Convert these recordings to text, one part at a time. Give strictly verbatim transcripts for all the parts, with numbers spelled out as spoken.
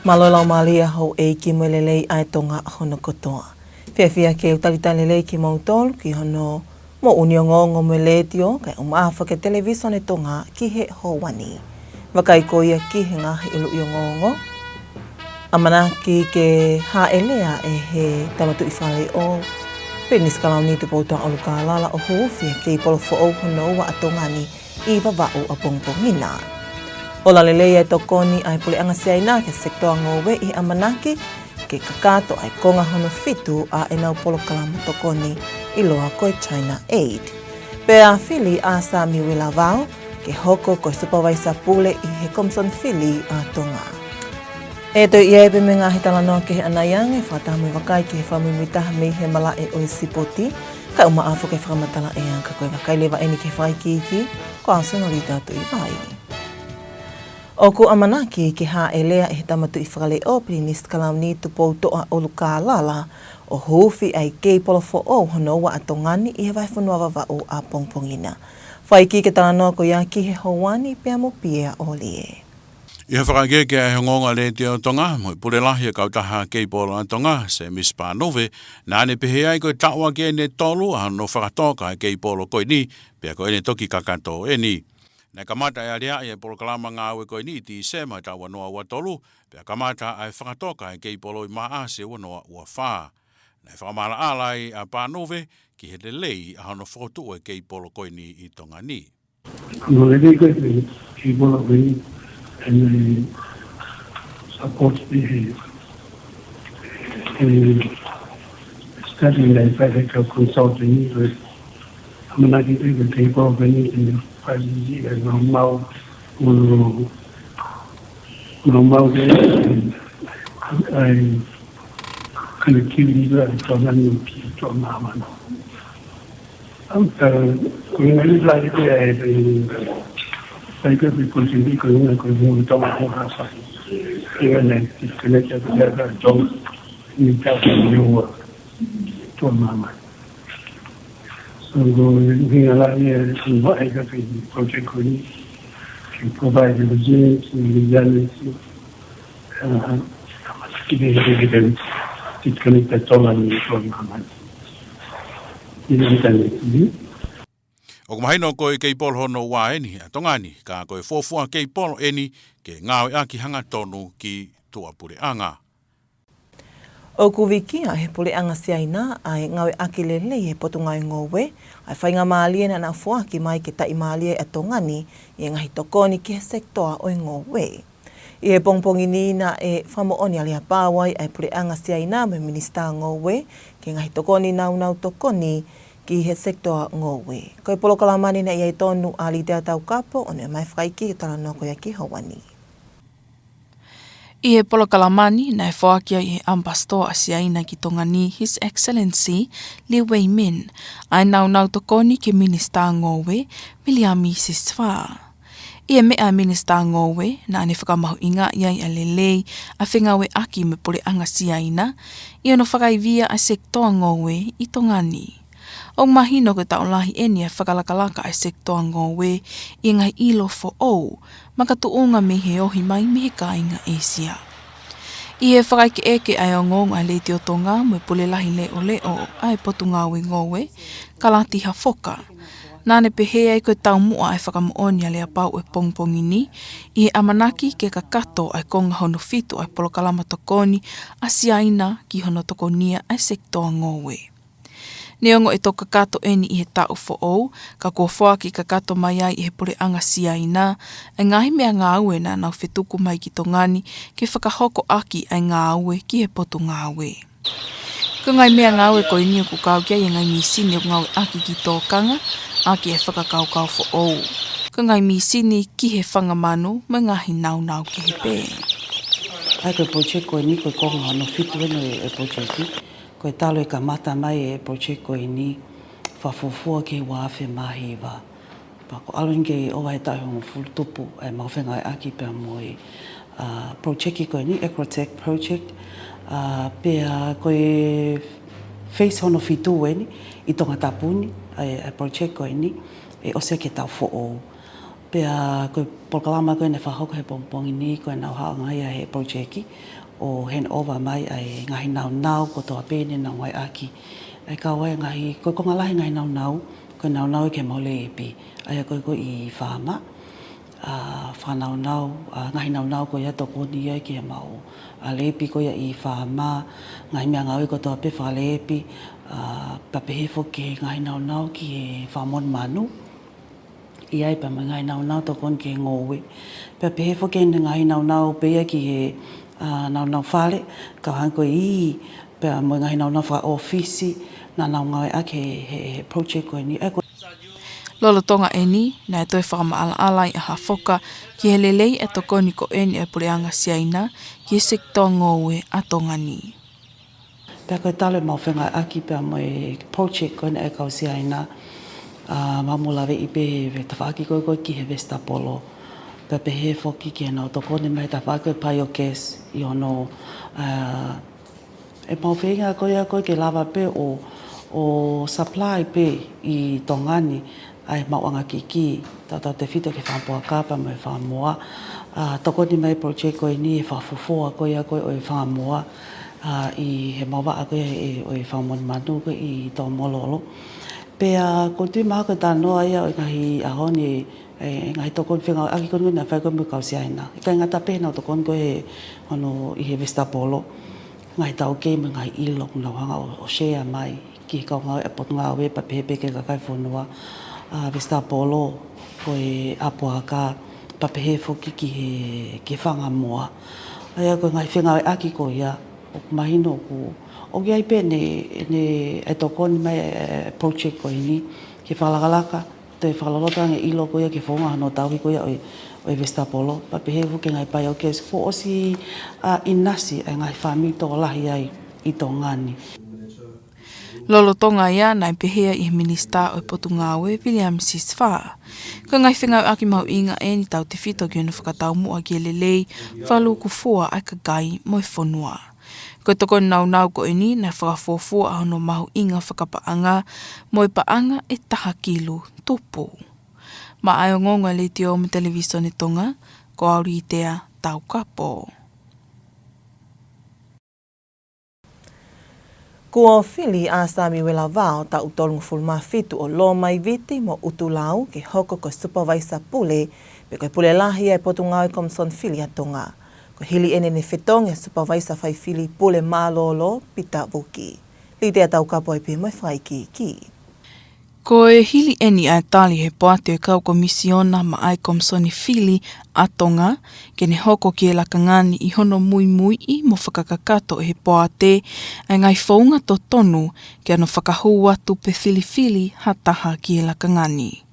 Mālō e laumālie ʻa houʻeiki mo e lelei ʻa e Tonga hono kotoa. Fiefia ke u talitali lelei kimoutolu ki hono moʻoni ʻo e ongoongo mo e letiō, kae ʻumaʻā foki e televīsone Tonga ki he houa ni. Vakai ko ia ki he ngaahi ʻuluʻi ongoongo. ʻAmanaki ke hāʻele ʻa e Tama Tuʻi Fale ʻo Pilinisi Kalauni Tupoutoʻa ʻUlukalala ʻo huufi e keipolo foʻou hono ua ʻa Tonga ni ʻi Vavaʻu ʻapongipongi na. Ola lelei e tokoni ʻa e Puleʻanga Siaina ki he sekitoa ngoue ʻi he ʻamanaki ke kakato ʻa e konga hono fitu ʻa ʻenau polokalama tokoni ʻiloa ko e China Aid. Pea fili ʻa Samiuela Vao ke hoko ko e Supavaisa Pule ʻi he Komisoni Fili ʻa Tonga. ʻE toe ʻi ai pē mo e ngaahi talanoa kehe ʻanai ange, fakataha mo e vakai ki he fakamuimuitaha mei he malaʻe ʻo e sipoti, kae ʻumaʻā foki e fakamatala ʻea, ka ko e vakai leva eni ki he fakaikiiki, ko au Senolita Tuʻivai. ʻOku ʻamanaki ke hāʻele ʻa e Tama Tuʻi Fale ʻo Pilinisi Kalauni Tupoutoʻa ʻUlukalala ʻo huufi ʻa e keipolo foʻou hono ua ʻa Tonga ni ʻi he vahefonua Vavaʻu ʻapongipongi na. Fakaikiiki e talanoa ko ia ki he houa ni pea mo Pia ʻOlie. ʻI he fakaʻekeʻeke ʻa e ongoongo ʻa e Letiō Tonga mo e Pule Lahi ʻo e Kautaha Keipolo ʻa Tonga, Semisi Panuve, naʻá ne pehē ai ko e taʻu ʻaki eni ʻe tolu ʻa hono fakatoka e keipolo ko eni, pea ko ʻene toki kakato eni. Naʻe kamata e aleaʻi e polokalama ngāue ko eni ʻi Tīsema taʻu ua noa ua tolu, pea kamata ʻa e fakatoka e keipolo ʻi Maʻasi ua noa ua fā. Naʻe fakamaʻalaʻala ai ʻa Panuve ki he lelei ʻa hono fokotuʻu e keipolo ko eni ʻi Tonga ni. No, they got the people of the, and the support the, the study and the effect of consulting with, I'm not even the people of the, and the, and the, no, no, no, I, connectivity to, to, to, to, to, Am, eh, ko e ngaahi lahi pē ʻa e, eh, sai pē ko e ko e sini ko e ngaahi ko e ngaahi tama ko ha sai. Ia ne, disconnect atu ia ka tong, ni ka ko e ua. Tua mama. So, ko e ngaahi lahi e, ko e ngaahi ka ko e project ko eni, ke provide resilience, resiliency, uh, ki he, ki he, disconnect ʻa Tonga ni tua mama. ʻI he internet, mm. ʻOku mahino ko e keipolo hono ua eni ʻa Tonga ni, ka ko e fuofua keipolo eni ke ngāueʻaki hangatonu ki tuʻapuleʻanga. ʻOku vikia ʻe he Puleʻanga Siaina ʻa e ngāueʻaki lelei ʻe he Potungāue Ngoue ʻa e faingamālie naʻa nau foaki mai ke taʻimālie ʻa Tonga ni ʻi he ngaahi tokoni ki he sekitoa ʻo e ngoue. ʻI he pongipongi ni naʻe fakamoʻoni ʻa e aleapau ai ʻa e Puleʻanga Siaina mo e Minisitā Ngoue ki he ngaahi tokoni naʻa nau tokoni ki he sekitoa ngoue. Ko e polokalama ni naʻe ʻi ai tonu ʻa Litea Taukapo ʻo ne ʻomai fakaikiiki e talanoa ko ia ki he houa ni. ʻI he polokalama ni naʻe foaki ai ʻe he ʻAmipasitoa ʻa Siaina ki Tonga ni, His Excellency Liew Wei Min, ʻa e naʻa nau tokoni ki he Minisitā Ngoue, Viliami Sisifā. ʻI he meʻa ʻa e Minisitā Ngoue, naʻa ne fakamahuʻingaʻi ai ʻa e lelei ʻa e fengāueʻaki mo e Puleʻanga Siaina ʻi hono fakaivia ʻa e sekitoa ngoue ʻi Tonga ni. ʻOku mahino ko e taʻu lahi eni ʻa e fakalakalaka ʻa e sekitoa ngoue ʻi he ngaahi ʻilo foʻou, makatuʻunga mei he ohi mai mei he kāinga ʻĒsia. ʻI he fakaʻekeʻeke ʻa e ongoongo ʻa e Letiō Tonga mo e Pule Lahi Leʻoleʻo ʻa e Potungāue Ngoue, Kalati Hafoka, naʻa ne pehē ai ko e taumuʻa ʻa e fakamoʻoni ʻa e aleapau ʻo e pongipongi ni ʻi he ʻamanaki ke kakato ʻa e konga hono fitu ʻa e polokalama tokoni ʻa Siaina ki hono tokonia ʻa e sekitoa ngoue. Neongo ʻe toki kakato eni ʻi he taʻu foʻou, ka kuo foaki kakato mai ai ʻe he Puleʻanga Siaina ʻa e ngaahi meʻangāue naʻa nau fetuku mai ki Tonga ni ke fakahoko ʻaki ʻa e ngāue ki he Potungāue. Ko e ngaahi meʻangāue ko eni ʻoku kau ki ai e ngaahi mīsini ʻoku ngāueʻaki ki tōkanga ʻaki e fakakaukau foʻou. Ko e ngaahi mīsini ki he fanga manu mo e ngaahi nāunau kehe pē. ʻA ia ko e project ko eni ko e konga hono fitu eni e project. Ko e talu e kamata mai e project ko eni, fakafuofua ki he ua afe mā hiva. Pea ko e ʻalu eni ke ʻova he taʻu ʻe hongofulu tupu ʻa e mau fengāueʻaki pea mo e, ʻa, project ko eni, Agrotech Project, ʻa, pea ko e phase hono fitu eni ʻi Tongatapu ni, ʻa e, ʻa e project ko eni, ʻe ʻosi ʻaki e taʻu foʻou. Pea ko e polokalama ko ē naʻe fakahoko he pongipongi ni ko ʻenau hanga ia he project ʻo hand over mai ʻa e ngaahi naunau kotoa pē ne nau ngāueʻaki. ʻA ia kau ai ngaahi, ko e konga lahi ngaahi naunau, ko e naunau ki he mau lēpi. ʻA ia ko e ko ē ʻi faama, ʻa, fakanaunau, ʻa, ngaahi naunau ko ia tokoni ia ki he mau, ʻa, lēpi ko ia ʻi faama, ngaahi meʻangāue kotoa pē fakalēpi, ʻa, pea pehē foki ki he ngaahi naunau ki he fakamonumanu. ʻI ai pea mo e ngaahi naunau tokoni ki he ngoue. Pea pehē foki ki he ngaahi naunau pē ia ki he, ʻa, naunau fale, kau hangē ko e ʻī, pea mo e ngaahi naunau fakaʻōfisi, naʻa nau ngāueʻaki he, he, he project ko eni. ʻA ia ko Lolotonga eni, naʻe toe fakamaʻalaʻala ʻa Hafoka ki he lelei ʻa e tokoni ko eni ʻa e Puleʻanga Siaina ki he sekitoa ngoue ʻa Tonga ni. Pea ko e talu ʻemau fengāueʻaki pea mo e project ko eni ʻa e kau Siaina, ʻa, mau mou laveʻi pē he tafaʻaki ko ē ko ē ki he vesitapolo. Pea pehē foki ki heʻenau tokoni mai he tafaʻaki ko ē biogas ʻi hono, ʻa, ʻemau feinga ko ia ko ē ke lava pē ʻo, ʻo supply pē ʻi Tonga ni ʻa e maʻuʻanga kiki, tautautefito ki he fanga puaka pea mo e fanga moa. ʻA, tokoni mai project ko eni he fakafuofua ko ia ko ē ʻo e fanga moa, ʻa, ʻi he mau vaʻa ko ia ʻo e fakamonumanu ko ē ʻi Tōmololo. Pea ʻoku ou tui mahalo ko e talanoa ia ʻo e ngaahi ʻaho ni, e, ngaahi tokoni fengāueʻaki ko eni naʻe fai ko ē mo e kau Siaina. ʻIkai ngata pē heʻenau tokoni ko ē he, hono ʻi he vesitapolo. Ngaahi taukei mo e ngaahi ʻilo ʻoku nau hanga ʻo, ʻo share mai ki he kau ngāue ʻa e Potungāue pea pehē pē ki he kakai e fonua, ʻa, vesitapolo, ko e ʻapuaka, pea pehē foki ki he, ki he fanga moa. ʻA ia ko e ngaahi fengāueʻaki ko ia, ʻoku mahino ʻoku, ʻoku ʻi ai pē ʻene, ʻene, ʻa e tokoni mai ʻa e project ko eni, ke fakalakalaka, toe fakaloloto ange ʻilo ko ia ki he founga hono tauhi ko ia ʻo e, ʻo e vesitapolo, pea pehē foki ki he ngaahi biogas kuo ʻosi, ʻa, ʻinasi ʻa e ngaahi fāmili tokolahi ai ʻi Tonga ni. Lolotonga ia naʻe pehē ʻe he Minisitā ʻo e Potungāue, Viliami Sisofa, ko e ngaahi fengāueʻaki mahuʻinga eni tautefito ki hono fakataumuʻa ki he lelei, fakalūkufua ʻa e kakai mo e fonua. Ko e tokoni naunau ko eni naʻe fakafuofua ʻa hono mahuʻinga fakapaʻanga mo e paʻanga ʻe taha kilu tupu. Maʻa e ongoongo ʻa e Letiō mo e Televīsone Tonga, ko au Litea Taukapo. Kuo fili ʻa Samiuela Vao, taʻu tolungofulu mā fitu, ʻo Lomaiviti mo ʻUtulau ke hoko ko e Supavaisa Pule, pe ko e Pule Lahi ʻa e Potungāue Komisoni Fili ʻa Tonga. Ko e hili eni ʻene fetongi ʻa e Supavaisa Faifili Pule Mālōlō, Pita Vuki. Litea Taukapo ʻe pehē mai e fakaikiiki. Ko e hili eni ʻa e tali ʻe he poate ʻo e kau Komisiona maʻa e Komisoni Fili ʻa Tonga, ke ne hoko ki he lakanga ni ʻi hono muimuiʻi mo fakakakato ʻe he poate ʻa e ngaahi founga totonu ke ʻano fakahū atu pe filifili ha taha ki he lakanga ni.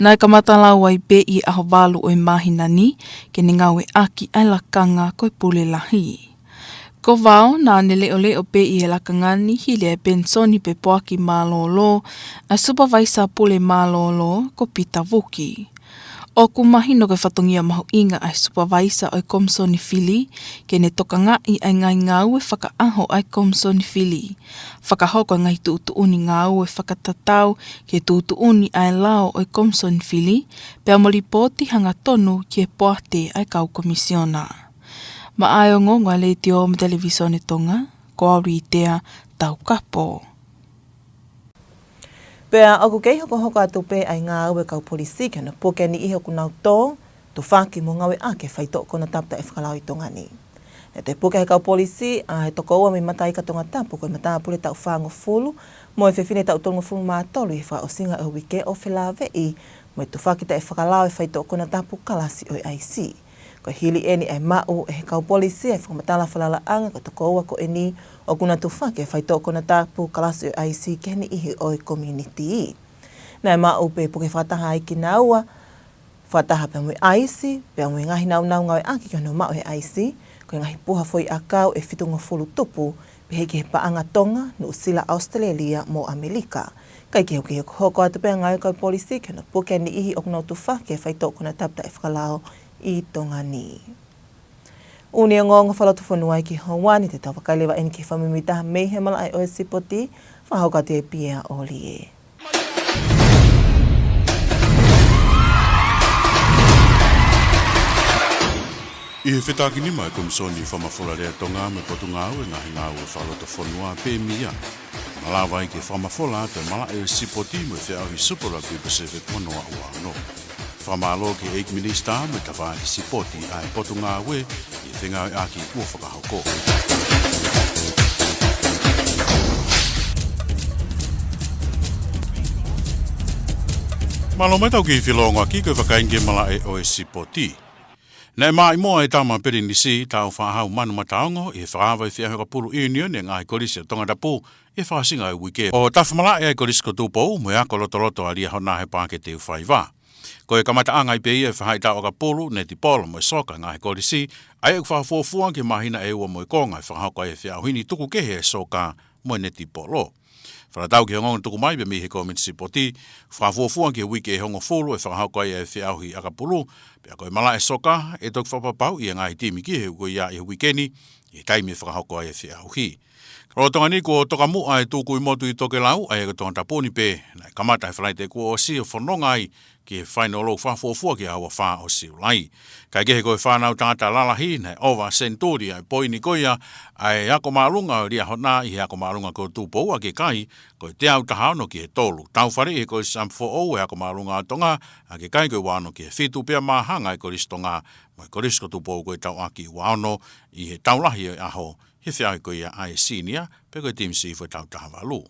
Naʻe kamata lau ai pē ʻi he ʻaho valu ʻo e māhina ni ke ne ngāueʻaki ʻa e lakanga ko e Pule Lahi. Ko Vao naʻa ne leʻoleʻo pē ʻi he lakanga ni hili ʻa e penisoni pe poaki mālōlō ʻa e Supavaisa Pule Mālōlō ko Pita Vuki. ʻOku mahino ko e fatongia mahuʻinga ʻa e Supavaisa ʻo e Komisoni Fili ke ne tokangaʻi ʻa e ngaahi ngāue fakaʻaho ʻa e Komisoni Fili, fakahoko e ngaahi tuʻutuʻuni ngāue fakatatau ki he tuʻutuʻuni ʻa e lao ʻo e Komisoni Fili, pea mo lipooti hangatonu ki he poate ʻa e kau Komisiona. Maʻa e ongoongo ʻa e Letiō mo e Televīsone Tonga, ko au Litea Taukapo. Pea ʻoku kei hokohoko atu pē ʻa e ngāue ʻa e kau polisi ki hono puke ʻa e niʻihi ʻoku nau tō, tufaki mo ngāueʻaki e faitoʻo konatapu taʻefakalao ʻi Tonga ni. Naʻe toe puke ʻe he kau polisi ʻa e toko ua mei he mataʻi ika Tongatapu, ko e matāpule taʻu fāngofulu, mo e fefine taʻu tolungofulu mā tolu ʻi he fakaʻosinga ʻo e uike ʻo felāveʻi mo e tufaki taʻefakalao e faitoʻo konatapu kalasi ʻo e ʻaisi. Ko e hili eni ʻa e maʻu ʻe he kau polisi ʻa e fakamatala falalaʻanga ko e toko ua ko eni ʻoku na tufaki e faitoʻo konatapu kalasi ʻo e ʻaisi ki he niʻihi ʻo e community. Naʻe maʻu pē puke fakataha ai kinaua, fakataha pea mo e ʻaisi, pea mo e ngaahi naunau ngāueʻaki ki hono maʻu ʻe he ʻaisi, ko e ngaahi puha foʻiʻakau ʻe fitungofulu tupu, pehē ki he paʻanga Tonga, Nuʻusila, ʻAositelēlia mo ʻAmelika. Kae kehe ʻoku kei hokohoko atu pē ʻa e ngāue ʻa e kau polisi ki hono puke ʻa e niʻihi ʻoku nau tufaki e faitoʻo konatapu taʻefakalao ʻi Tonga ni. ʻOku ne ongoongo fakalotofonua ai ki he houa ni, te tau vakai leva eni ki he fakamuimuitaha mei he malaʻe ʻo e sipoti, fakahoko atu ʻe Pia ʻOlie. ʻI he fetākinima ʻa e Komisoni Fakamafola Lea Tonga mo e Potungāue Ngaahi Ngāue Fakalotofonua pe mia, malava ai ke fakamafola atu e malaʻe ʻo e sipoti mo e feʻauhi Super Rugby Pacific ua noa ua ono. Fakamālō ki he ʻEiki Minisitā mo e tafaʻaki sipoti ʻa e Potungāue ʻi he fengāueʻaki kuo fakahoko. Mālō mai, tau kiʻi felōngoaki, ko e fakaʻingi ki he malaʻe ʻo e sipoti. Naʻe maʻimoa e Tama Pelinisi, Tāufaʻāhau Manumataongo, ʻi he fakaava e feʻauhi ʻakapulu ʻiunioni ʻa e ngaahi kolisi ʻo Tongatapu ʻi he fakaʻosinga ʻo e uike, ʻo tafa malaʻe ai e Kolisi ko Tupou mo e ako lotoloto ʻa Liahona he Paʻake Teufaiva. Ko e kamataʻanga ai pē ia e faʻahitaʻu ʻakapulu, netipolo mo e soka, ngaahi kolisi, ʻa ia ʻoku fakafuofua ki he māhina ʻe ua mo e konga ʻe fakahoko ai e feʻauhi ni, tuku kehe e soka mo e netipolo. Fakatatau ki he ongoongo tuku mai pē mei he Komiti Sipoti, fakafuofua ki he uike ʻe hongofulu ʻe fakahoko ai e feʻauhi ʻakapulu, pea ko e malaʻe soka ʻe toki fakapapauʻi e ngaahi timi ki he uike ia ʻi he uike ni, ʻi he taimi ʻe fakahoko ai e feʻauhi. Ka lolotonga ni kuo toka muʻa e Tūkuimotu ʻi Tokelau, ʻa ia ko Tongatapu ni pē, naʻe kamata he Falaite kuo ʻosi ʻo fononga ai ki he fainolo fakafuofua ki he ʻaho ua fā ʻo Siulai. Kae kehe, ko e fānau tangata lalahi, naʻe ʻova senituli ʻa e poini ko ia ʻa e ako māʻolunga ʻo Liahona ʻi he ako māʻolunga ko Tupou, ʻaki e kai ko e teau taha ono ki he tolu. Taufaleʻi ʻe he Kolisi Samford ʻo e ako māʻolunga ʻa Tonga, ʻaki e kai ko e ua ono ki he fitu, pea māhanga e Kolisi Tonga mo e Kolisi ko Tupou ko e tau ʻaki ua ono ʻi he tau lahi ʻo e ʻaho he feʻauhi ko ia ʻa e senior, pe ko e timi siʻi fo tau taha valu.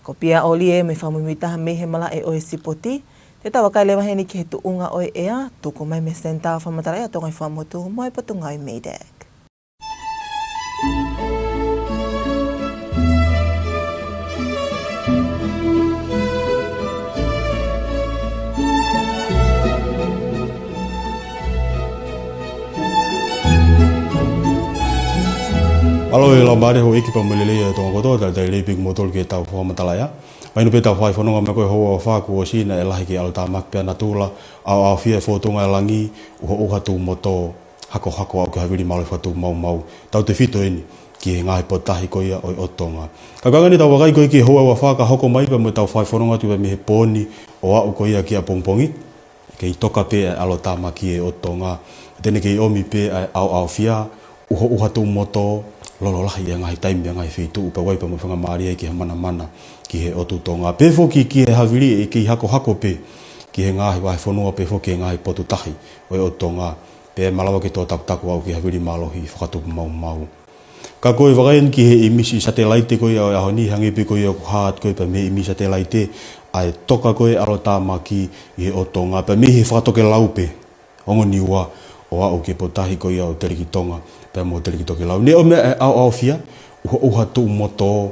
Ko Pia ʻOlie mo e fakamuimuitaha mei he malaʻe ʻo e sipoti. Te tau vakai leva heni ki he tuʻunga ʻo e ʻea, tuku mai mei he Senitā Fakamatalaʻi ʻa Tonga ʻi Fuaʻamotu mo e Potungāue MEDEC. Mālō e laumālie, houʻeiki pea mo e lelei ʻa Tonga kotoa, talitali lelei pē kimoutolu ki heʻetau fakamatala ʻea. Mahino pē ʻetau fai fononga mai ko e houa ʻe fā kuo ʻosi, naʻe lahi ke ʻalotāmaki pea natula, ʻaoʻaofia e fōtunga ʻa e langi, ʻuhoʻuha tuʻu mo tō, hakohako aʻu ki he havili mālohi fakatupu maumau. Tautefito eni ki he ngaahi potutahi ko ia ʻo e ʻotu Tonga. Ka ko e anga eni ʻetau vakai ko ē ki he houa ʻe fā ka hoko mai pea mo ʻetau fai fononga atu pē mei he pō ni ʻo aʻu ko ia ki ʻapongipongi, kei toka pē ʻa e ʻalotāmaki ʻa e ʻotu Tonga. Te ne kei ʻomi pē ʻa e ʻaoʻaofia, ʻuhoʻuha tuʻu mo tō, lolo lahi ʻa e ngaahi taimi ʻa e ngaahi feituʻu pea ʻoku ʻi ai pē mo e faingamālie ki he manamana ki he ʻotu Tonga. Pehē foki ki he havili ʻe kei hakohako pē ki he ngaahi vahefonua, pehē foki ki he ngaahi potutahi ʻo e ʻotu Tonga, pea malava ke tō takutaku aʻu ki he havili mālohi fakatupu maumau. Ka ko e vakai eni ki he ʻīmisi satelaite ko ia ʻo e ʻaho ni, hangē pē ko ia ʻoku hā atu ko ē pea mei he ʻīmisi satelaite ʻa e toka ko ē ʻalotāmaki ʻi he ʻotu Tonga, pea mei he fakatokelau pē ʻo Niua ʻo aʻu ki he potutahi ko ia ʻo Telekitonga pea mo Telekitokelau. Ne ʻomi ʻa e ʻaoʻaofia, ʻuhoʻuha tuʻu mo tō,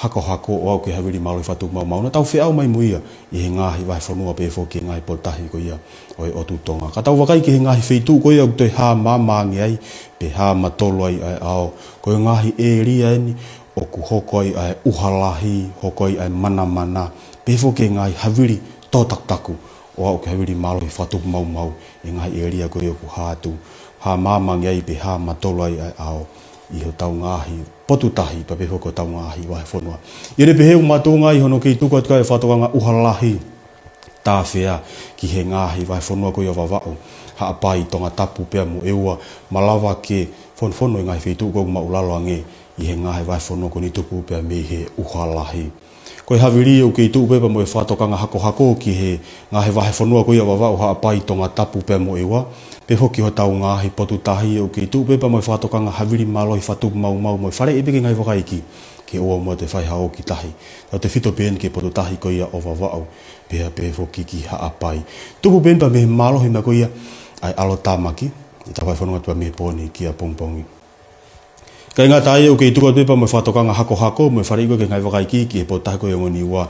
hakohako ʻo aʻu ki he havili mālohi fakatupu maumau, naʻa tau feʻao mai mo ia ʻi he ngaahi vahefonua, pehē foki ki he ngaahi potutahi ko ia ʻo e ʻotu Tonga. Ka tau vakai ki he ngaahi feituʻu ko ia ʻoku toe hā maama ange ai pe hā matolu ai ʻa e ʻao, ko e ngaahi ʻēlia eni ʻoku hoko ai ʻa e ʻuha lahi, hoko ai ʻa e manamana, pehē foki ki he ngaahi havili tō takutaku ʻo aʻu ki he havili mālohi fakatupu maumau ʻi he ngaahi ʻēlia ko ia ʻoku hā atu, hā maama ange ai pe hā matolu ai ʻa e ʻao ʻi hotau ngaahi potutahi pea pehē foki ki hotau ngaahi vahefonua. ʻA ia ne pehē ʻoku makatuʻunga ai hono kei tuku atu ko ē ʻa e fakatokanga ʻuha lahi tāfea ki he ngaahi vahefonua ko ia ʻo Vavaʻu, Haʻapai, Tongatapu pea mo ʻEua, malava ke fonofono ʻi he ngaahi feituʻu ko ē ʻoku māʻulalo ange ʻi he ngaahi vahefonua ko eni tupu pea mei he ʻuha lahi. Ko e havili ʻoku kei tuʻu pē pea mo e fakatokanga hakohako ki he ngaahi vahefonua ko ia ʻo Vavaʻu, Haʻapai, Tongatapu pea mo ʻEua, pehē foki ki hotau ngaahi potutahi ʻoku kei tuʻu pē pea mo e fakatokanga havili mālohi fakatupu maumau mo e faleʻi pē ki he ngaahi vakai ki he ʻoua muʻa te fai ha ō ki tahi. Tautefito pē eni ki he potutahi ko ia ʻo Vavaʻu, pea pehē foki ki Haʻapai. Tupu pē eni pea mei he mālohi mai ko ia ʻa e ʻalotāmaki, ʻetau fai fononga atu pē mei he pō ni ki ʻapongipongi. ʻIkai ngata ai, ʻoku kei tuku atu pē pea mo e fakatokanga hakohako mo e faleʻi ko ē ki he ngaahi vakai ki he potutahi ko ia ʻo Niua,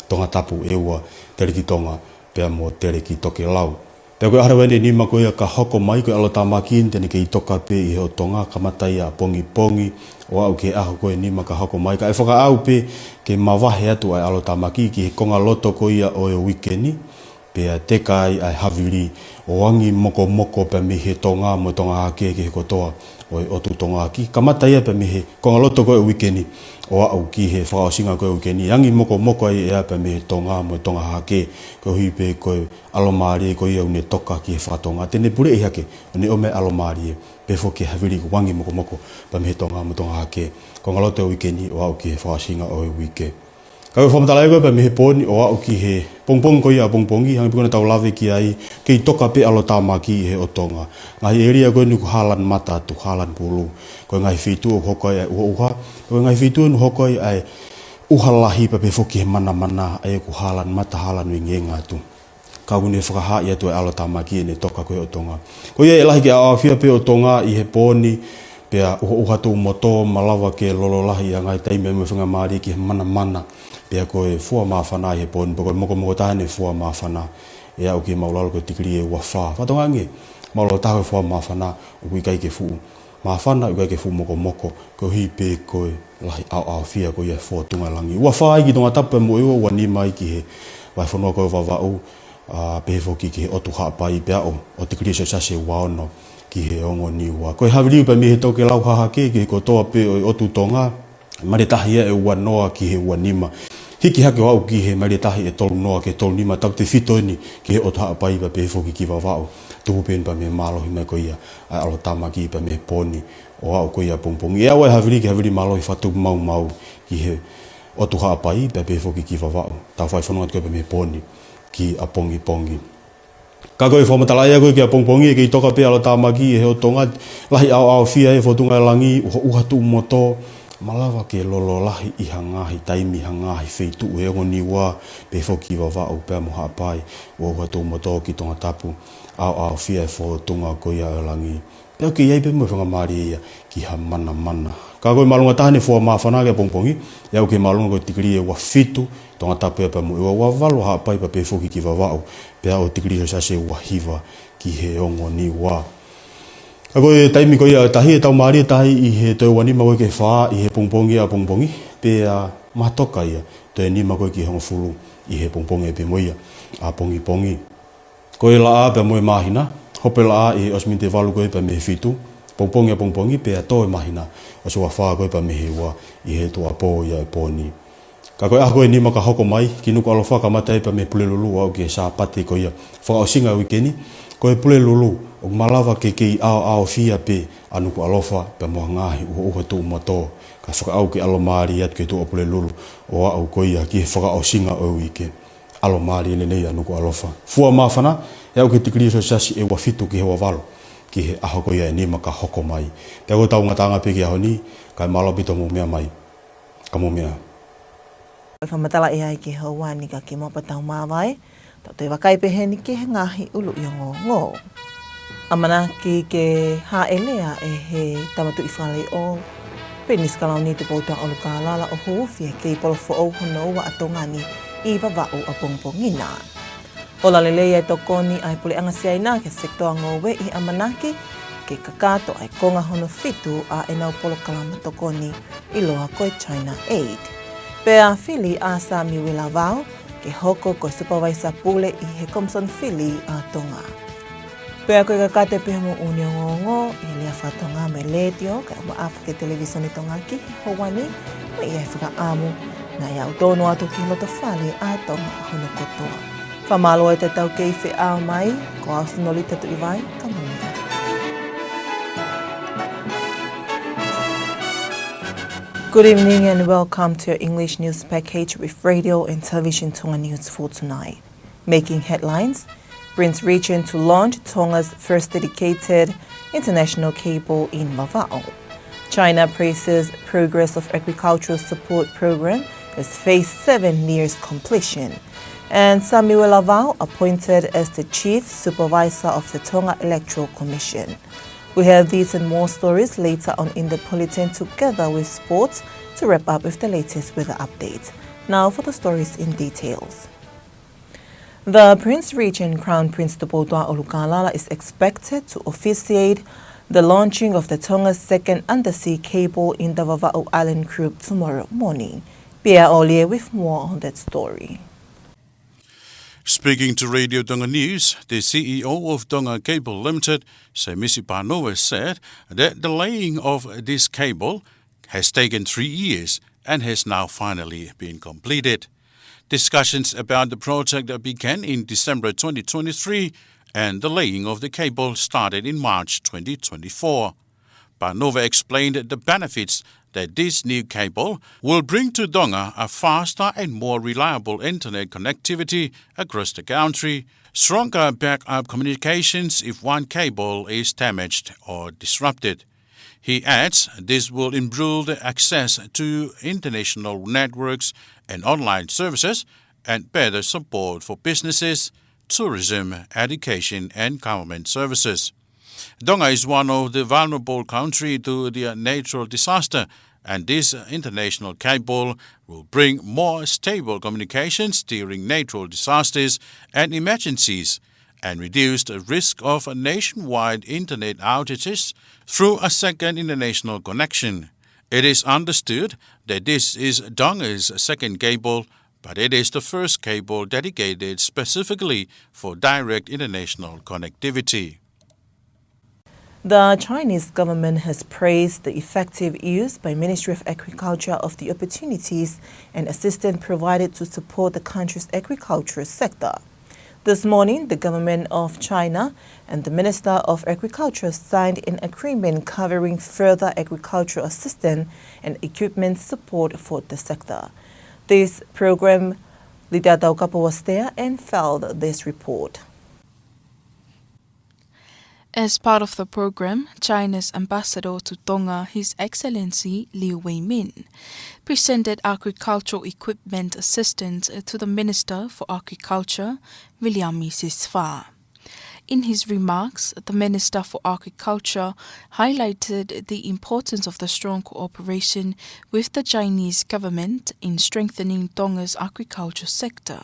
Tongatapu, ʻEua, Telekitonga pea mo Telekitokelau. Pea ko e ʻaho leva eni ʻe nima ko ia ka hoko mai, ko e ʻalotāmaki ni te ne kei toka pē ʻi he ʻotu Tonga, kamata ia ʻapongipongi ʻo aʻu ki he ʻaho ko ē ʻe nima ka hoko mai. Ka ʻe fakaʻau pē ke mavahe atu ʻa e ʻalotāmaki ki he konga loto ko ia ʻo e uike ni, pea teka ai ʻa e havili ʻo angi mokomoko pea mei he Tonga mo Tonga Hahake ki he kotoa ʻo e ʻotu Tonga, ki kamata ia pea mei he konga loto ko ē ʻo e uike ni ʻo aʻu ki he fakaʻosinga ko ē ʻo e uike ni, angi mokomoko ai e ʻea pea mei he Tonga mo Tonga Hahake, koeʻuhi pē ko e ʻalomālie ko ia ʻoku ne toka ki he fakatonga. Te ne puleʻi hake ʻo ne ʻomai e ʻalomālie pehē foki ki he havili ʻoku angi mokomoko pea mei he Tonga mo Tonga Hahake, konga loto ʻo e uike ni ʻo aʻu ki he fakaʻosinga ʻo e uike. Ka ko e fakamatala ia ko ē pea mei he pō ni ʻo aʻu ki he pongipongi ko ia ʻapongipongi, hangē pē ko ʻetau lave ki ai, kei toka pē ʻalotāmaki ʻi he ʻotu Tonga. Ngaahi ʻēlia ko eni ʻoku hālani mata atu, hālani pulu. Ko e ngaahi feituʻu ʻoku hoko ai ʻa e ʻuhaʻuha, ko e ngaahi feituʻu ʻoku hoko ai ʻa e ʻuha lahi pea pehē foki ki he manamana, ʻa ia ʻoku hālani mata, hālani veingeʻenga atu. Ka ʻoku ne fakahaaʻi atu e ʻalotāmaki ʻene toka ko ē ʻo Tonga. Ko ia ʻe lahi ke ʻaoʻaofia pē ʻo Tonga ʻi he pō ni, pea ʻuhaʻuha tuʻu motu, malava ke lolo lahi ʻi ha ngaahi taimi mo e faingamālie ki he manamana. Pea ko e fua māfana ʻi he pō ni, pea ko e mokomoko taha ʻene fua māfana ʻe aʻu ki he māʻulalo ko e tikilī ʻe ua fā. Fakatokangaʻi ange, māʻulalo taha ko e fua māfana ʻoku ʻikai ke fuʻu māfana, ʻikai ke fuʻu mokomoko, koeʻuhi pē ko e lahi ʻaoʻaofia ko ia e fōtunga langi. Ua fā ai ki Tongatapu pea mo ʻEua, ua nima ai ki he vahefonua ko ē ʻo Vavaʻu, ʻa, pehē foki ki he ʻotu Haʻapai pea aʻu ʻo tikilī selesiasi ʻe ua ono ki he ongo Niua. Ko e havili pea mei he tokelau hahake ki he kotoa pē ʻo e ʻotu Tonga, maile tahi ia ʻe ua noa ki he ua nima. Hiki hake ʻo aʻu ki he maile tahi ʻe tolu noa ki he tolu nima, tautefito eni ki he ʻotu Haʻapai pea pehē foki ki Vavaʻu. Tupu pē eni pea mei he mālohi mai ko ia ʻa e ʻalotāmaki pea mei he pō ni ʻo aʻu ko ia ʻapongipongi. ʻE aʻu e havili ki he havili mālohi fakatupu maumau ki he ʻotu Haʻapai pea pehē foki ki Vavaʻu. Tau fai fononga atu ko ē pea mei he pō ni ki ʻapongipongi. Ka ko e fakamatala ia ko ē ki ʻapongipongi, ʻe kei toka pē ʻalotāmaki ʻi he ʻotu Tonga, lahi ʻaoʻaofia e fōtunga langi, ʻuhaʻuha tuʻu motu, malava ke lolo lahi ʻi ha ngaahi taimi, ha ngaahi feituʻu he ongo Niua, pehē foki ki Vavaʻu pea mo Haʻapai, ʻuhaʻuha tuʻu motu ki Tongatapu, ʻaoʻaofia e fōtunga ko ia ʻo e langi. Pea ʻoku kei ʻi ai pē mo e faingamālie ia ki ha manamana. Ka ko e māʻolunga taha ʻene fua māfana ki ʻapongipongi, ʻe aʻu ki he māʻolunga ko e tikilī ʻe ua fitu, Tongatapu ia pea mo ʻEua, ua valu Haʻapai pea pehē foki ki Vavaʻu, pea ʻo tikilī selesiasi ʻe ua hiva ki he ongo Niua. Ka ko e taimi ko ia ʻo e tahi, ʻe tau mālie tahi ʻi he toe ua nima ko ē ki he fā ʻi he pongipongi ʻapongipongi, pea matoka ia, toe nima ko ē ki he hongofulu ʻi he pongipongi pē mo ia ʻapongipongi. Ko e laʻā pea mo e māhina, hopo e laʻā ʻi he ʻosi miniti ʻe valu ko ē pea mei he fitu, pongipongi ʻapongipongi, pea tō e māhina ʻosi ua fā ko ē pea mei he ua ʻi he tuʻuapō ia ʻo e pō ni. Ka ko e ʻaho ko ē ʻe nima ka hoko mai, ki Nukuʻalofa, kamata ia pea mei he Pulelulu ʻo aʻu ki he Sāpate ko ia fakaʻosinga ʻo e uike ni, ko e Pulelulu ʻoku malava ke kei ʻaoʻaofia pē ʻa Nukuʻalofa pea mo e ngaahi ʻuhaʻuha tuʻu motu, kae fakaʻau ke ʻalomālie atu ki he Tuʻapulelulu ʻo aʻu ko ia ki he fakaʻosinga ʻo e uike. ʻAlomālie lelei ʻa Nukuʻalofa. Fua māfana, ʻe aʻu ki he tikilī selesiasi ʻe ua fitu ki he ua valu, ki he ʻaho ko ia ʻe nima ka hoko mai. Pea ko ʻetau ngataʻanga pē ki he ʻaho ni, kae mālō ʻaupito hoʻomou meʻa mai. Ka mou meʻa. Ko e fakamatala ia ki he houa ni, ka kimuʻa pea tau māvae, tau toe vakai pē heni ki he ngaahi ʻuluʻi ongoongo. ʻAmanaki ke hāʻelea ʻe he Tama Tuʻi Fale ʻo Pilinisi Kalauni Tupoutoʻa ʻUlukalala ʻo Huufi e Keipolo foʻou hono ua ʻa Tonga ni ʻi Vavaʻu ʻapongipongi na. Ola lelei e tokoni ʻa e Puleʻanga Siaina ki he sekitoa ngoue ʻi he ʻamanaki ke kakato ʻa e konga hono fitu ʻa ʻenau polokalama tokoni ʻiloa ko e China Aid. Pea fili ʻa Samiuela Vao ke hoko ko e Supervisor Pule ʻi he Komisoni Fili ʻa Tonga. Pea ko e kakato pē hoʻomou ʻuluʻi ongoongo ʻi he lea faka-Tonga mei he Letiō kae ʻumaʻā foki e Televīsone Tonga ki he houa ni, mo e fakaʻamu naʻa ʻoku tonu atu ki he loto fale ʻa Tonga hono kotoa. Fakamālō atu ʻetau kei feʻao mai, ko au Sinolita Tuʻivai, ka mou meʻa. Good evening and welcome to your English news package with Radio and Television Tonga News for tonight. Making headlines, Prince Regent to launch Tonga's first dedicated international cable in Vavaʻu. China praises progress of agricultural support program as phase seven nears completion. And Samiuela Vao appointed as the Chief Supervisor of the Tonga Electoral Commission. We have these and more stories later on in the bulletin, together with sports, to wrap up with the latest weather updates. Now for the stories in details. The Prince Regent Crown Prince Tupoutoʻa ʻUlukalala is expected to officiate the launching of the Tonga's second undersea cable in the Vavaʻu Island Group tomorrow morning. Pea ʻOlie with more on that story. Speaking to Radio Tonga News, the C E O of Tonga Cable Limited, Semisi Panova, said that the laying of this cable has taken three years and has now finally been completed. Discussions about the project began in December twenty twenty-three, and the laying of the cable started in March twenty twenty-four. Panova explained the benefits that this new cable will bring to Tonga: a faster and more reliable internet connectivity across the country, stronger backup communications if one cable is damaged or disrupted. He adds this will improve the access to international networks and online services and better support for businesses, tourism, education, and government services. Tonga is one of the vulnerable country to the natural disaster, and this international cable will bring more stable communications during natural disasters and emergencies, and reduce the risk of nationwide internet outages through a second international connection. It is understood that this is Tonga's second cable, but it is the first cable dedicated specifically for direct international connectivity. The Chinese government has praised the effective use by Ministry of Agriculture of the opportunities and assistance provided to support the country's agricultural sector. This morning, the government of China and the Minister of Agriculture signed an agreement covering further agricultural assistance and equipment support for the sector. This program, Lidia Taukapo was there and filed this report. As part of the program, China's ambassador to Tonga, His Excellency Liu Weimin, presented agricultural equipment assistance to the Minister for Agriculture, Viliami Sisva. In his remarks, the Minister for Agriculture highlighted the importance of the strong cooperation with the Chinese government in strengthening Tonga's agriculture sector.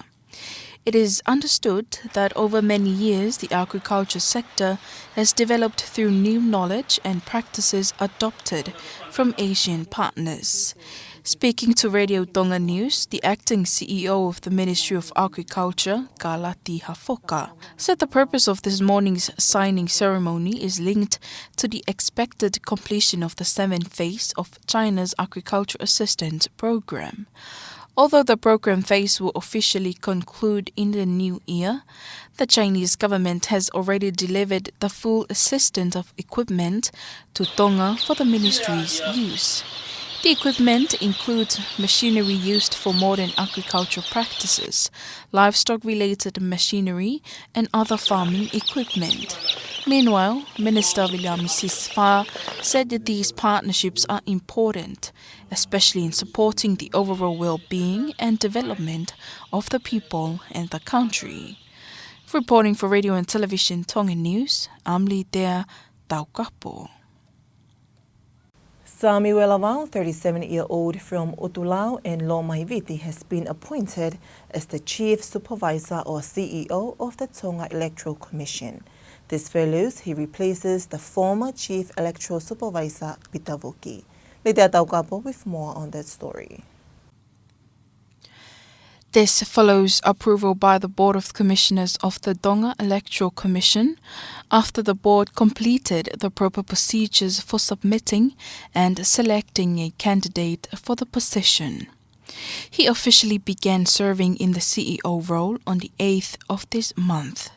It is understood that over many years, the agriculture sector has developed through new knowledge and practices adopted from Asian partners. Speaking to Radio Tonga News, the acting C E O of the Ministry of Agriculture, Kalati Hafoka, said the purpose of this morning's signing ceremony is linked to the expected completion of the seventh phase of China's agriculture assistance program. Although the program phase will officially conclude in the new year, the Chinese government has already delivered the full assistance of equipment to Tonga for the ministry's use. The equipment includes machinery used for modern agricultural practices, livestock-related machinery, and other farming equipment. Meanwhile, Minister Viliami Sisva said that these partnerships are important, especially in supporting the overall well-being and development of the people and the country. Reporting for Radio and Television Tonga News, I'm Lidia Taukapo. Sami Welavau, thirty-seven-year-old from Otulau and Lomaiviti, has been appointed as the Chief Supervisor or C E O of the Tonga Electoral Commission. This follows he replaces the former Chief Electoral Supervisor, Peter Vuki. Lidia Taukapo with more on that story. This follows approval by the Board of Commissioners of the Tonga Electoral Commission after the board completed the proper procedures for submitting and selecting a candidate for the position. He officially began serving in the C E O role on the eighth of this month.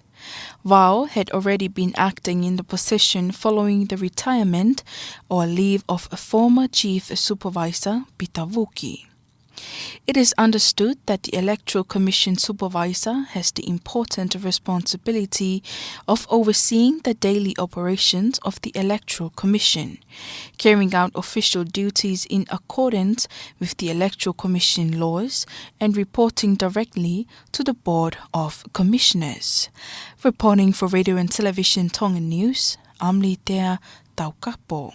Vao had already been acting in the position following the retirement or leave of a former Chief Supervisor, Peter Vuki. It is understood that the Electoral Commission Supervisor has the important responsibility of overseeing the daily operations of the Electoral Commission, carrying out official duties in accordance with the Electoral Commission laws and reporting directly to the Board of Commissioners. Reporting for Radio and Television Tonga News, I'm Lidia Taukapo.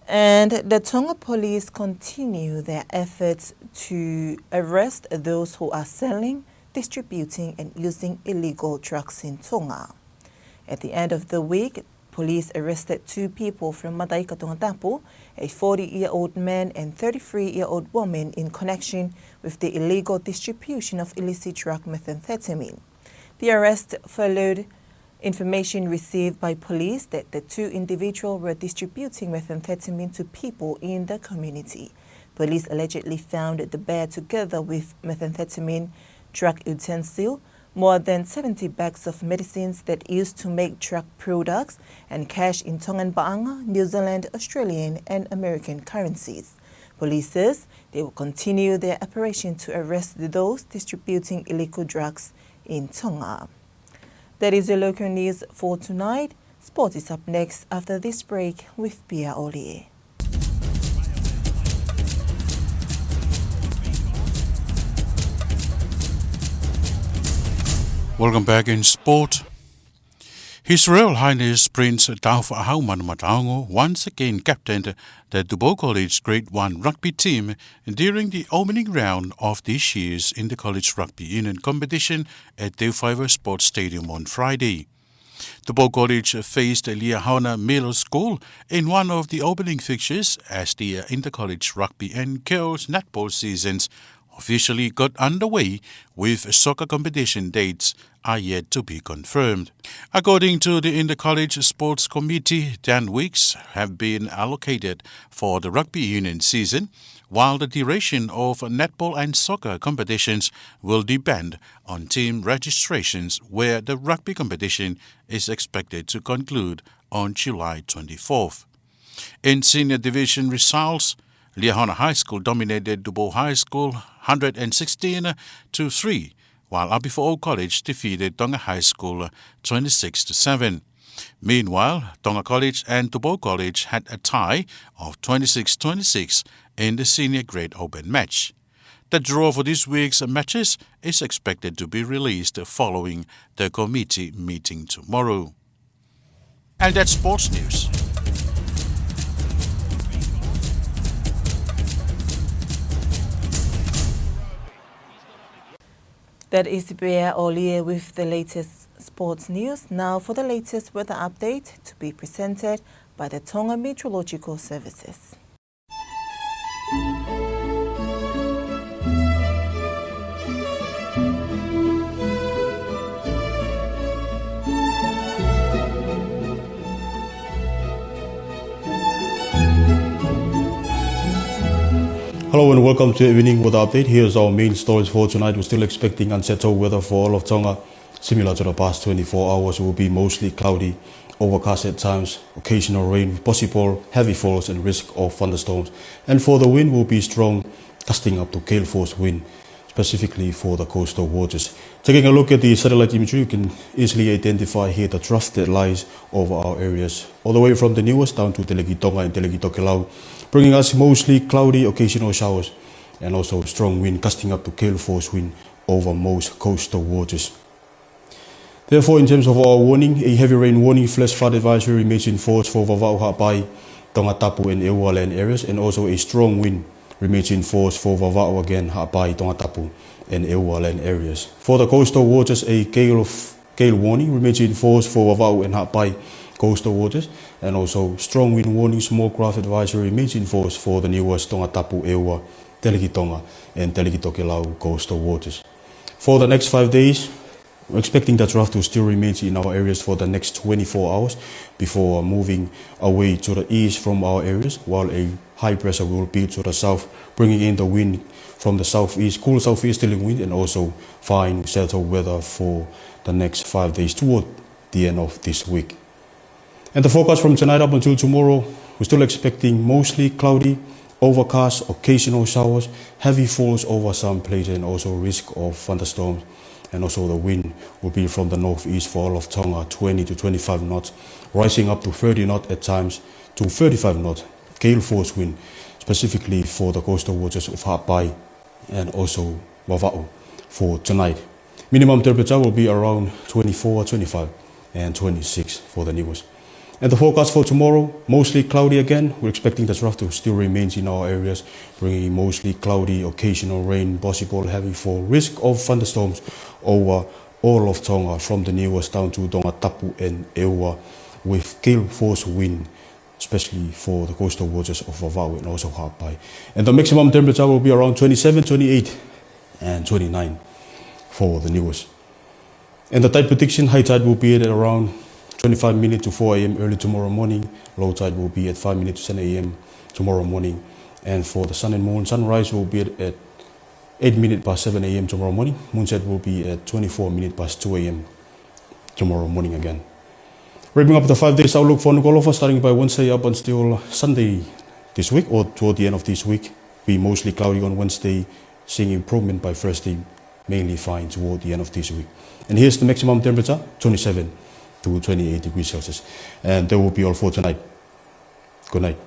And the Tonga police continue their efforts to arrest those who are selling, distributing and using illegal drugs in Tonga. At the end of the week, Police arrested two people from Mataika, Tongatapu, a forty-year-old man and thirty-three-year-old woman, in connection with the illegal distribution of illicit drug methamphetamine. The arrest followed information received by police that the two individuals were distributing methamphetamine to people in the community. Police allegedly found the bear together with methamphetamine, drug utensil, more than seventy bags of medicines that used to make drug products, and cash in Tongan paʻanga, New Zealand, Australian, and American currencies. Police says they will continue their operation to arrest those distributing illegal drugs in Tonga. That is your local news for tonight. Sport is up next after this break with Pia Olie. Welcome back in sport. His Royal Highness Prince Taufaʻahau Manumataongo once again captained the Tupou College Grade One rugby team during the opening round of this year's Inter-College Rugby Union competition at Teufaivah Sports Stadium on Friday. Tupou College faced Liahona Middle School in one of the opening fixtures as the Inter-College Rugby and Girls Netball seasons officially got underway, with soccer competition dates are yet to be confirmed. According to the Inter-College Sports Committee, ten weeks have been allocated for the rugby union season, while the duration of netball and soccer competitions will depend on team registrations, where the rugby competition is expected to conclude on July twenty-fourth. In senior division results, Liahona High School dominated Tupou High School hundred and sixteen to three, while ʻApifoʻou College defeated Tonga High School twenty-six to seven. Meanwhile, Tonga College and Tupou College had a tie of twenty-six twenty-six in the senior grade open match. The draw for this week's matches is expected to be released following the committee meeting tomorrow. And that's sports news. That is Pea Olie with the latest sports news. Now for the latest weather update, to be presented by the Tonga Meteorological Services. Hello and welcome to Evening Weather Update. Here's our main stories for tonight. We're still expecting unsettled weather for all of Tonga. Similar to the past twenty-four hours, it will be mostly cloudy, overcast at times, occasional rain with possible heavy falls and risk of thunderstorms. And for the wind, will be strong, gusting up to gale force wind, specifically for the coastal waters. Taking a look at the satellite imagery, you can easily identify here the trough that lies over our areas, all the way from the Niuas down to Telekitonga and Telekitokelau, bringing us mostly cloudy, occasional showers, and also strong wind gusting up to gale force wind over most coastal waters. Therefore, in terms of our warning, a heavy rain warning, flash flood advisory remains in force for Vavaʻu, Haʻapai, Tongatapu and ʻEua land areas, and also a strong wind remains in force for Vavaʻu again, Haʻapai, Tongatapu and ʻEua land areas. For the coastal waters, a gale of, gale warning remains in force for Vavaʻu and Haʻapai coastal waters, and also strong wind warning, small craft advisory remains in force for the Niuas, Tongatapu, ʻEua, Telekitonga and Telekitokelau coastal waters. For the next five days, we're expecting the trough to still remain in our areas for the next twenty-four hours before moving away to the east from our areas, while a high pressure will build to the south, bringing in the wind from the southeast, cool southeasterly wind, and also fine settled weather for the next five days toward the end of this week. And the forecast from tonight up until tomorrow, we're still expecting mostly cloudy, overcast, occasional showers, heavy falls over some places, and also risk of thunderstorms. And also the wind will be from the northeast for all of Tonga, twenty to twenty-five knots, rising up to thirty knots at times to thirty-five knots, gale force wind, specifically for the coastal waters of Haʻapai and also Vavaʻu for tonight. Minimum temperature will be around twenty-four, twenty-five, and twenty-six for the Niuas. And the forecast for tomorrow, mostly cloudy again. We're expecting the trough to still remain in our areas, bringing mostly cloudy, occasional rain, possible heavy fall, risk of thunderstorms over all of Tonga, from the Niuas down to Tongatapu and ʻEua. with gale force wind, especially for the coastal waters of Vavaʻu and also Haʻapai. And the maximum temperature will be around twenty-seven, twenty-eight, and twenty-nine for the Niuas. And the tide prediction, high tide will be at around twenty-five minutes to four a m early tomorrow morning. Low tide will be at five minutes to ten a m tomorrow morning. And for the sun and moon, sunrise will be at, at eight minutes past seven a m tomorrow morning. Moonset will be at twenty-four minutes past two a m tomorrow morning again. Wrapping up the five days outlook for Nukuʻalofa, starting by Wednesday up until Sunday this week, or toward the end of this week, be mostly cloudy on Wednesday, seeing improvement by Thursday, mainly fine toward the end of this week. And here's the maximum temperature, twenty-seven to twenty-eight degrees Celsius. And that will be all for tonight. Good night.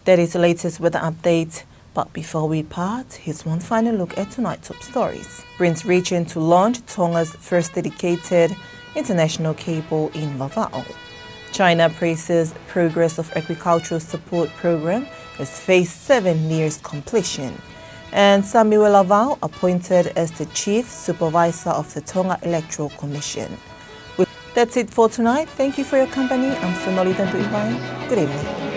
That is the latest weather update. But before we part, here's one final look at tonight's top stories. Prince Regent to launch Tonga's first dedicated international cable in Vavaʻu. China praises progress of agricultural support program as phase seven nears completion. And Samuel Lavau appointed as the Chief Supervisor of the Tonga Electoral Commission. That's it for tonight. Thank you for your company. I'm Sonolita Tuivai. Good evening.